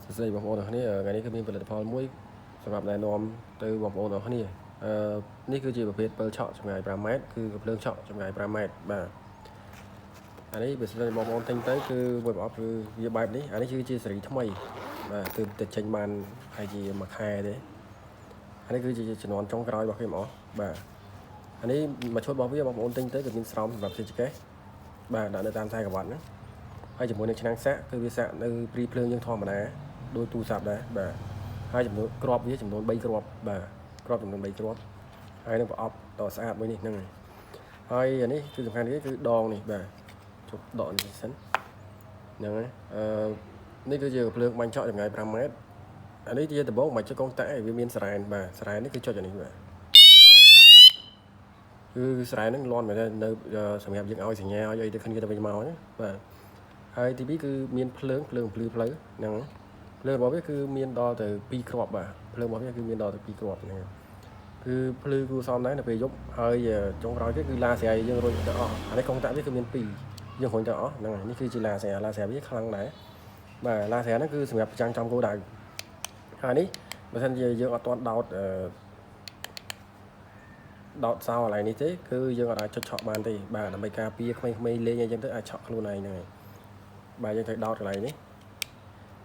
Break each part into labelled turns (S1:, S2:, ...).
S1: សួស្តីបងប្អូនទាំងគ្នាថ្ងៃនេះគឺមានផលិតផលមួយសម្រាប់ណែនាំទៅបងប្អូនទាំងគ្នាអឺនេះគឺជាប្រភេទពិលឆក់ចម្ងាយ5ម៉ែត្រគឺកំភ្លើងឆក់ចម្ងាយ5ម៉ែត្របាទអានេះបើសិនជាបងប្អូនទិញទៅគឺមួយប្រអប់គឺវាបែបនេះអានេះគឺជាស៊េរីថ្មីបាទគឺទៅចេញបានហើយជាមួយខែទេអានេះគឺជាជំនាន់ចុងក្រោយរបស់គេហ្មងបាទអានេះមួយឈុតរបស់វាបងប្អូនទិញទៅគឺមានស្រោមសម្រាប់សេចក្ដីបាទដាក់នៅតាមខ្សែក្រវ៉ាត់ហ្នឹងហើយជាមួយនឹងឆ្នាំងសាក់គឺវាសាក់នៅព្រីភ្លើងយើងធម្មតាដូចទូរស័ព្ទដែរបាទហើយចំនួនគ្រាប់វាចំនួន3គ្រាប់បាទគ្រាប់ចំនួន3គ្រាប់ហើយនឹងប្រអប់ដ៏ស្អាតមួយនេះហ្នឹងហើយអានេះគឺសំខាន់គេគឺដងនេះបាទជប់ដកនេះសិនហ្នឹងហើយអឺនេះគឺជាភ្លើងបាញ់ឆក់ចម្ងាយ5ម៉ែត្រអានេះជាដំបងមិនចុចកុងតាក់ឯងវាមានសារ៉ែនបាទសារ៉ែននេះគឺចុចអានេះបាទគឺសារ៉ែនហ្នឹងលន់មែនទេនៅសម្រាប់យើងឲ្យសញ្ញាឲ្យអីទៅគ្នាទៅវិញមកណាបាទហើយទី2គឺមានភ្លើងភ្លើងភ្លឺផ្លូវហ្នឹងភ្លើងរបស់វាគឺមានដល់ទៅ2គ្រាប់បាទភ្លើងរបស់វាគឺមានដល់ទៅ2គ្រាប់ហ្នឹងគឺភ្លឺគួរសមដែរនៅពេលយប់ហើយចុងក្រោយគេគឺឡាស្រ័យយើងរុញទៅអស់អានេះកុងតាក់វាគឺមាន2យើងរុញទៅអស់ហ្នឹងហើយនេះគឺជាឡាស្រ័យឡាស្រ័យវាខ្លាំងដែរបាទឡាស្រ័យហ្នឹងគឺសម្រាប់ប្រចាំងចំគោលដៅហើយនេះបើសិនជាយើងអត់ទាន់ដោតអឺដោតសោកន្លែងនេះទេគឺយើងអត់អាចចុចឆក់បានទេបាទដើម្បីការពារក្មេងៗលេងអីចឹងទៅអាចឆក់ខ្លួនឯងហ្នឹងហើយបាទយើងត្រូវដោតកន្លែងនេះ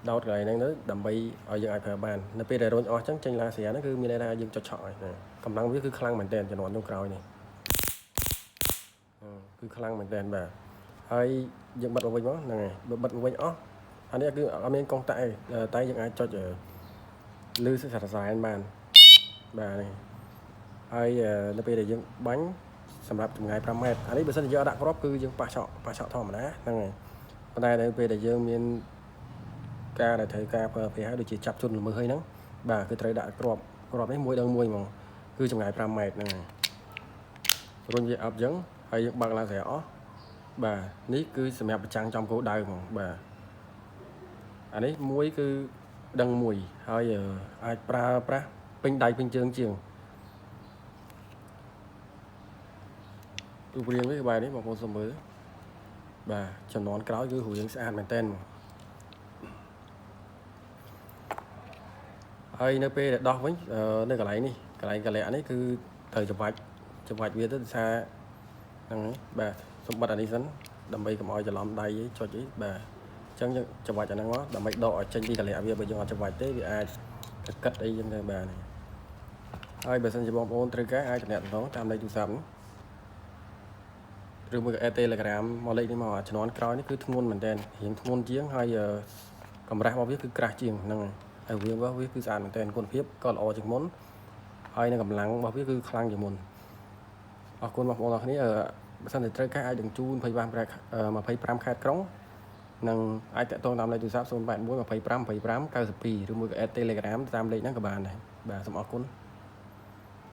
S1: ដោតកន្លែងហ្នឹងទៅដើម្បីឲ្យយើងអាចប្រើបាននៅពេលដែលរុញអស់ចឹងចេញឡាស្រាហ្នឹងគឺមានន័យថាយើងចុចឆក់ហើយណាកម្លាំងវាគឺខ្លាំងមែនទែនជំនាន់ចុងក្រោយនេះគឺខ្លាំងមែនទែនបាទហើយយើងបិទមកវិញមកហ្នឹងហើយបើបិទមកវិញអស់អានេះគឺអត់មានកុងតាក់ទេតែយើងអាចចុចលឺសារសែនបានបាទនេះហើយនៅពេលដែលយើងបាញ់សម្រាប់ចម្ងាយ5ម៉ែត្រអានេះបើសិនជាយើងអត់ដាក់គ្រាប់គឺយើងប៉ះឆក់ប៉ះឆក់ធម្មតាហ្នឹងហើយប៉ុន្តែនៅពេលដែលយើងមានការដែលត្រូវការប្រើប្រាស់ហើយដូចជាចាប់ជនល្មើសហើយហ្នឹងបាទគឺត្រូវដាក់គ្រាប់គ្រាប់នេះមួយដឹងមួយហ្មងគឺចម្ងាយ5ម៉ែត្រហ្នឹងហើយរុញវាអប់អញ្ចឹងហើយយើងបើកឡើងស្រាអស់បាទនេះគឺសម្រាប់ប្រចាំងចំគោលដៅហ្មងបាទអានេះមួយគឺដឹងមួយហើយអាចប្រើប្រាស់ពេញដៃពេញជើងជាងរូបរាងវាក្បែរនេះបងប្អូនសូមមើលបាទចំនួនក្រោយគឺរូបរាងស្អាតមែនតើហើយនៅពេលដែលដោះវិញនៅកន្លែងនេះកន្លែងកលៈនេះគឺត្រូវច្បាច់ច្បាច់វាទៅដោយសារហ្នឹងហើយបាទសូមបិទអានេះសិនដើម្បីកុំឲ្យច្រឡំដៃអីចុចអីបាទអញ្ចឹងយើងច្បាច់អាហ្នឹងមកដើម្បីដកឲ្យចេញពីកលៈវាបើយើងអត់ច្បាច់ទេវាអាចកកិតអីចឹងទៅបាទហើយបើសិនជាបងប្អូនត្រូវការអាចទំនាក់ទំនងតាមលេខទូរស័ព្ទនេះឬមួយក៏ add Telegram មកលេខនេះមកអាជំនាន់ក្រោយនេះគឺធ្ងន់មែនតើរៀងធ្ងន់ជាងហើយកម្រាស់របស់វាគឺក្រាស់ជាងហ្នឹងហើយវារបស់វាគឺស្អាតមែនតើគុណភាពក៏ល្អជាងមុនហើយនឹងកម្លាំងរបស់វាគឺខ្លាំងជាងមុនអរគុណបងប្អូនអរគ្នាបើសិនជាត្រូវការអាចនឹងជូន25 25ខេត្តក្រុងនិងអាចតាក់ទងតាមលេខទូរស័ព្ទ081 25 25 92ឬមួយក៏ add Telegram តាមលេខហ្នឹងក៏បានដែរបាទសូមអរគុណ។